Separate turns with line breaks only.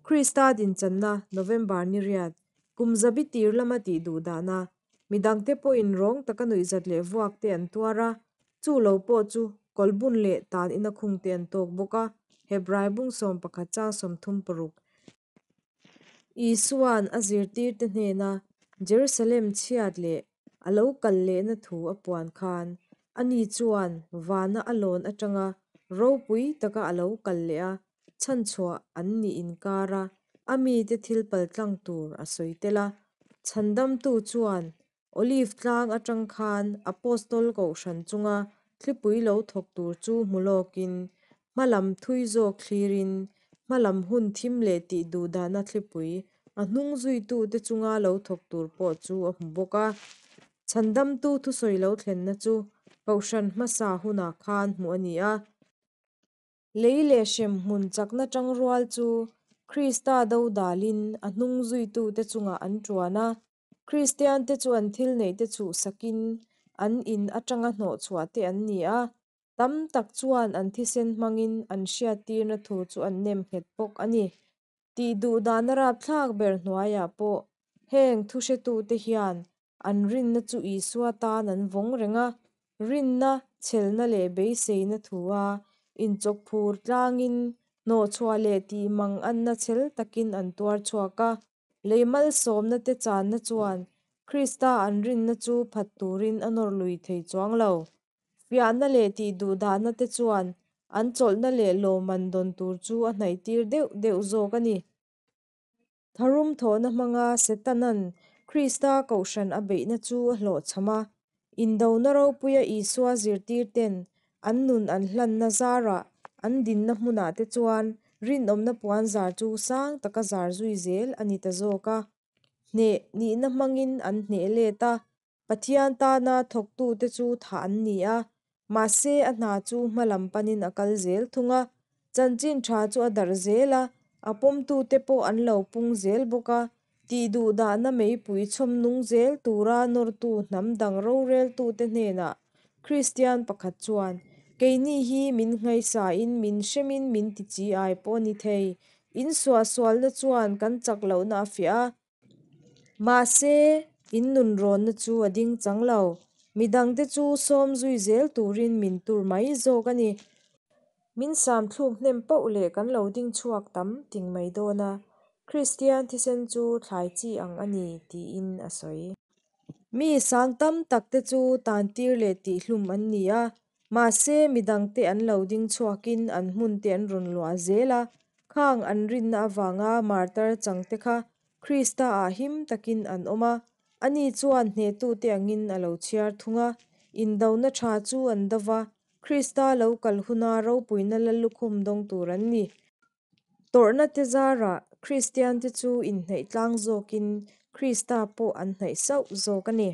Krista dinchanna November ni riat, kum zabi tir lama tih duh dahna, mi dangte pawhin rawng taka nuihzat leh vuak te an tuar a, chu lo pawh chu kawlbun leh tan ina khung te an tawk bawk a, Hebrai bung 11 chang 36. Isua'n a zirtirte hnena Jerusalem chhiat leh a lo kal lehna thu a puan khan, ani chuan vana a lawn atanga ropui taka a lo kal leh a, chhanchhuah an nih inkara a mite thil paltlang tur a sawi tel a. Chhandamtu chuan Olive tlang atang khan Apostol kohhran chunga thlipui lo thawk tur chu hmu lawkin, hma lam thui zawk thlirin, hma lam hun thim leh tih duh dahna thlipui a hnung zuitute chunga lo thawk tur pawh chu a hmu bawk a. Chhandamtu thusawi lo thlenna chu kohhran hmasa hunah khan hmuh a ni a. Lei leh hremhmun chakna tangrual chu Krista dodalin a hnung zuitute chungah an tuan a. Kristiante chu an thil neihte chhuhsakin an in atanga hnawhchhuah te an ni a, tam tak chuan an thisen hmangin an hriattirna thu chu an nem nghet bawk a ni. Tih duh dana rapthlak ber hnuaiah pawh heng thuhretute hian an rinna chu Isua tan an vawng reng a, rinna, chhelna leh beiseina thua inchawkphur tlangin hnawhchhuah leh tih mang anna chhel takin an tuar chhuak a. Lei malsawmna te channa chuan Krista an rinna chu phat turin a nawr lui thei chuang lo. Fiahna leh tih duhdahna te chuan an chawlhna leh lawmman dawn tur chu a hnaihtir deuh deuh zawk a ni. Tharum thawhna hmanga Setana'n Krista kohhran a beihna chu a hlawhchham a. Indona ropuia Isua zirtirten an nun an hlanna zarah an dinna hmunah te chuan rinawmna puan zar chu sang taka zar zui zel a ni ta zawk a. Hneh nihna hmangin an hneh let a, Pathian tana thawktute chu thah an ni a, mahse a hna chu hma lam panin a kal zel thung a. Chanchin tha chu a darh zel a, a pawmtute pawh an lo pung zel bawk a, tih duhdahna meipui chhawm nung zel tura nawrtu hnam dang roreltute hnenah Kristian pakhat chuan, Keini hi min nghaihsain min hremin min ti chi ai pawh a ni thei. In suahsualna chuan kan chak lohna a fiah a. Mahse, in nunrawnna chu a ding chang lo. Midangte chu sawm zui zel turin min tur mai zawk a ni. Min sam thluk hnem poh leh kan lo ding chhuak tam ting mai dawn a, Kristian thisen chu thlai chi ang a ni, tiin a sawi. Mi sang tam tak te chu tan tir leh tihhlum an ni a, mahse midangte an lo ding chhuakin an hmun te an rawn luah zel a, khang an rinna avanga martar chang te kha Krista ah him takin an awm a, ani chuan hnehtute angin a lo chhiar thung a, indona tha chu an do va, Krista lo kal huna ropuina la lukhum dawng tur an ni. Tawrhna te zarah Kristiante chu inhnaih tlang zawkin Krista pawh an hnaih sauh zawk a ni.